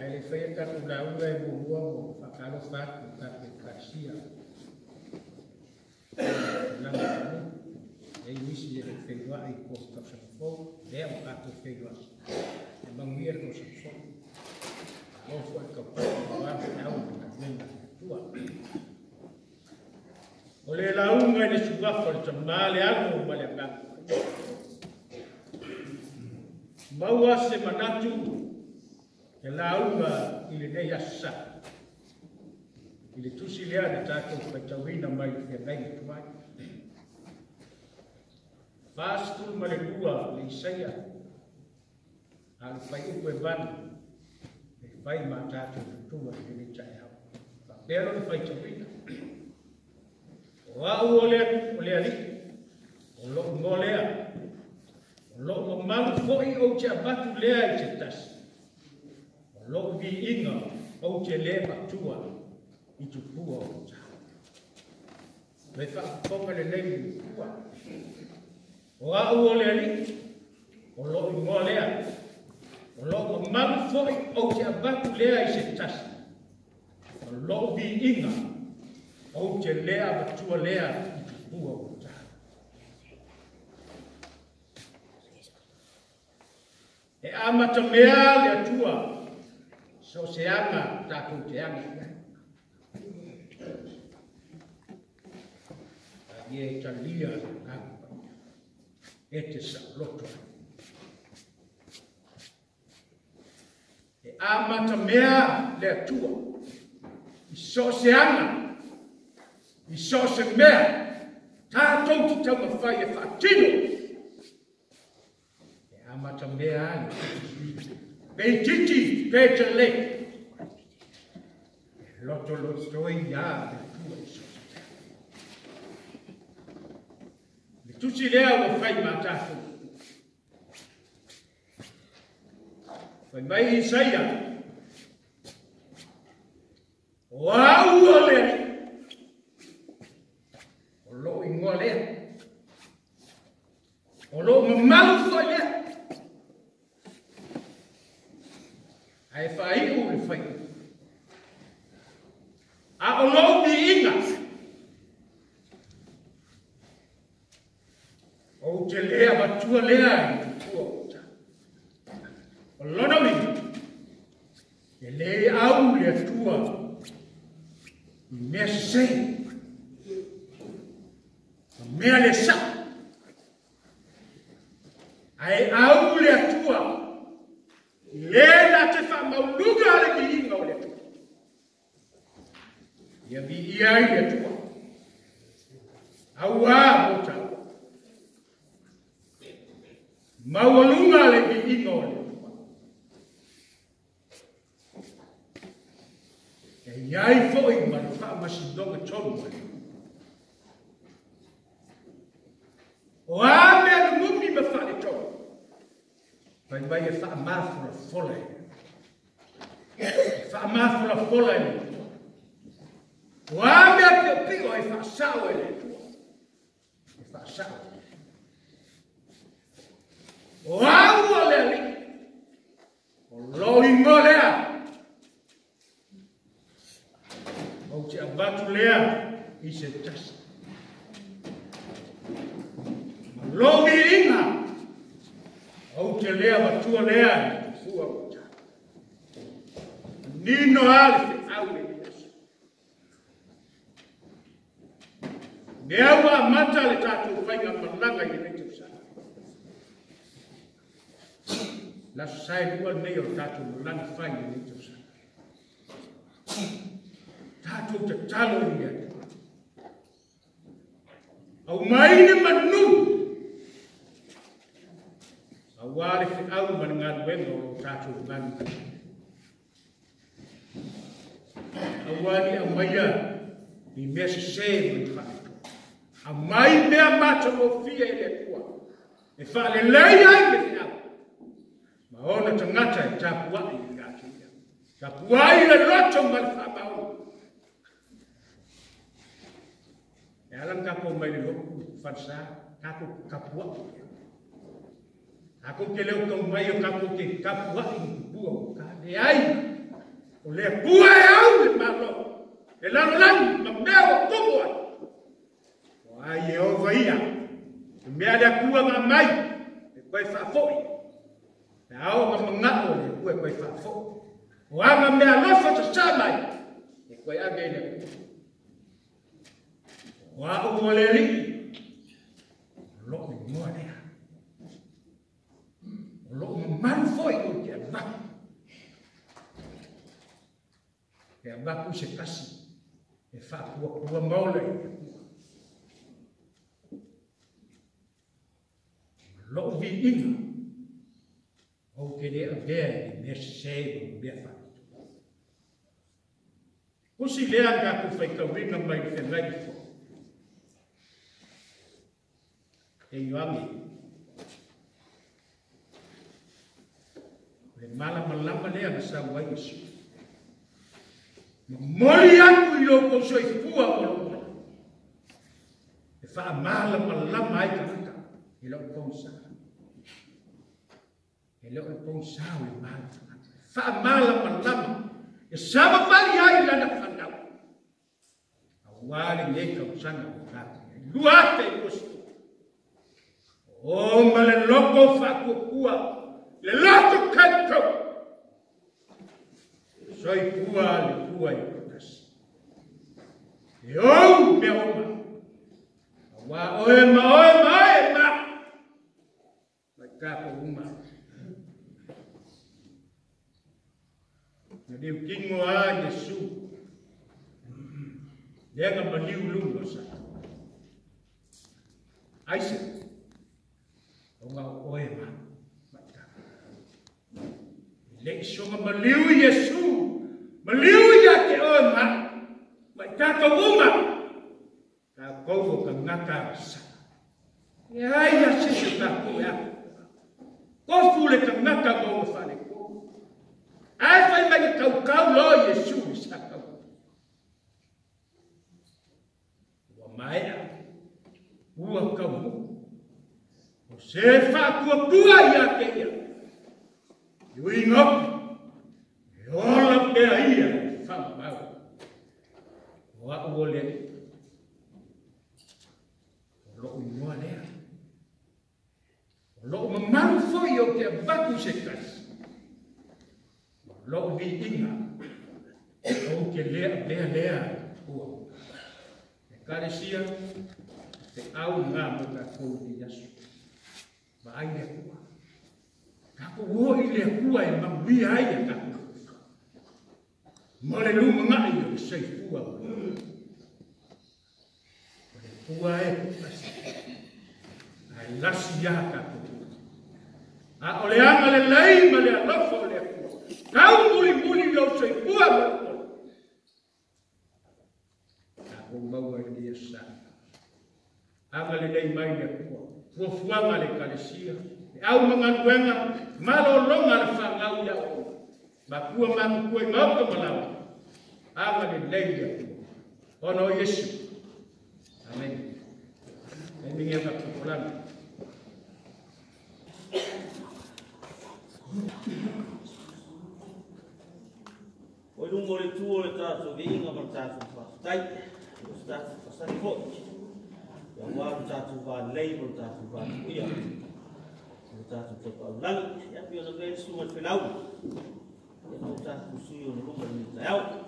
Ae le faia tatou lauga e muamua ona ou faatalofa atu i le tatou Ekalesia i tulaga talu. E i ai nisi e le i feiloai i le tausaga fou, lea ua tatou feiloai. E manuia le tausaga fou. Malo foi le taupau aua le feau ma le galuega a le Atua. O le lauga i le suafa o le Tama, le Alo ma le Agaga Paia. Maua se manatu e lauga i lenei aso Sa, i le tusi lea na tatou faitauina mai le feagaiga tuai. 42 le Isaia, a o le fuaiupu e 8, e fai ma tatou matua i lenei taeao. Faapea lona faitauina. O au o le Alii, o lou igoa lea, o lou mamalu foi ou te avatu lea i se tasi, o lou viiga ou te le avatua i tupua o uta. Le faafofoga lelei le matua. O au o le Alii, o lou igoa lea, o lou mamalu foi ou te avatu lea i se tasi, o lou viiga ou te le avatua lea i tupua o uta. E amatamea le Atua, so o se aga tatou te aga i ai. A ia e talia le Agaga Paia, e te saoloto ai. E amatamea le Atua i so o se aga, i so o se mea, tatou te taumafai e faatino. E amatamea le Atua. Pe itiiti, pe tele. E lotolotoi a le Atua i so o se mea. Le tusi lea ua fai ma tatou. Fai mai Isaia, o au o le Alii, o lou igoa lea, o lou mamalu foi lea, ae faaiu le faiupu. A o lou viiga, ou te le avatua lea i tupua o uta. O lona uiga, e le au le Atua i mea sese, ma mea le sao. Ae au le Atua i le na te faamaualuga le viiga o le Atua. Ia viia ai le Atua. Auā mo tāua. Maualuga le viiga o le Atua. E i ai foi ma le faamasinoga tonu a le Atua. O a mea lugumi ma faaletonu, fai mai e faamafolafola e le Atua. E faamafolafola e le Atua. O a mea piopio e faasao e le Atua. E faasao. O au o le Alii, o lou igoa lea, ou te avatu lea i se tasi. Ma lou viiga, ou te le avatua lea i tupua o uta. Manino a le feau lenei aso. Mea ua amata le tatou faigamalaga i lenei tausaga. Le aso Saelua lenei o le tatou malaga fai i lenei tausaga. Tatou tatalo i le Atua. Aumai le manu aua le feau ma le galuega o lo tatou galuega. Aua ne i aumaia ni mea sese ma ni faaletonu. Aumai mea matagofie e le Atua e faalelei ai le feau ma ona tagata e tapuai ia te ia. Tapuai le loto ma le faamaoni. E ala ona tatou mai le lotu falesa, tatou tapuai. Tatou te le o tau mai o tatou te tapuai i tupua o uta. Leai. O le Atua e au le malo, le lalolagi ma mea ua tumu ai. O a Iehova ia, le mea le Atua na aumai, e toe faafoi. Le ao na manao o le Atua e toe faafoi. O ana mea alofa sasā mai, e toe ave i le Atua. O a'u o le Alii, o lo'u igoa lea. O lo'u mamalu foi ou te avatu. E avatu se tasi e faapuapua ma ola i le Atua. O lo'u viiga, ou te le avea i le mea sesē ma le mea faapitoa. Tusi lea na tatou faitauina mai le Feagai Ifo. E Ioane, o le malamalama lea na sau ai Iesu. Momoli atu i lo outou soifua ma lou ola, e faamalamalama ai tagata i lou pogisa. E le o le pogisa o le malamalama. Faamalamalama, e savavali ai lana fanau. Auā lenei tausaga ua tatou i ai. 2020. O ma le loto faatuatua, le loto talitonu. Soifua le Atua i toatasi. E ou mea uma. Auā oe ma oe ma oe ma. Mai tatou uma. Na liu tino a Iesu. Lea na maliu luga o sa. Aise. Ona o oe ma. Ma tatou. Le i soga maliu Iesu. Maliu ia te oe ma. Ma tatou uma. Tatou o tagata sa. E ai a se se tatou e aku. Kofu le tagata ma ona faaletonu. Ae fai mai le kaukau loa Iesu i sa kau. Ua maea, ua taunuu. O se faatuatua ia te ia. I uiga opi, e ola pea ia i faamamau. O a'u o le Alii. O lo'u igoa lea. O lo'u mamalu foi ou te avatu i se tasi. O lo'u viiga, ou te le avea lea ua. Ekalesia, te au ngā mo tatou i lenei aso. Vaai le Atua. Tatou o i le Atua e manuia ai a tatou faiva. Ma le lumanai o le soifua o le O le Atua e toatasi. Ae lasi ia tatou. A o le agalelei ma le alofa o le Atua. Tau mulimuli lou soifua ma lou ola. Tatou maua i lenei aso sa. Agalelei mai le Atua. Fuafuaga a le Ekalesia, le au ma galuega, malologa a le fanau i aoaoga. Makua matutua i maota ma laoa. Agalelei le Atua. Ona o Iesu. Amen. E mingi e tatou. O i luga o le Atua o le tatou viiga ma le tatou faafetai, o se tatou fasali foi, auā lo tatou valelei ma lo tatou vatapuia, o le tatou Tapaau i lagi, ia pei ona avea le susuga i le Felau, ia ma o tatou sui o le luma i lenei taeao.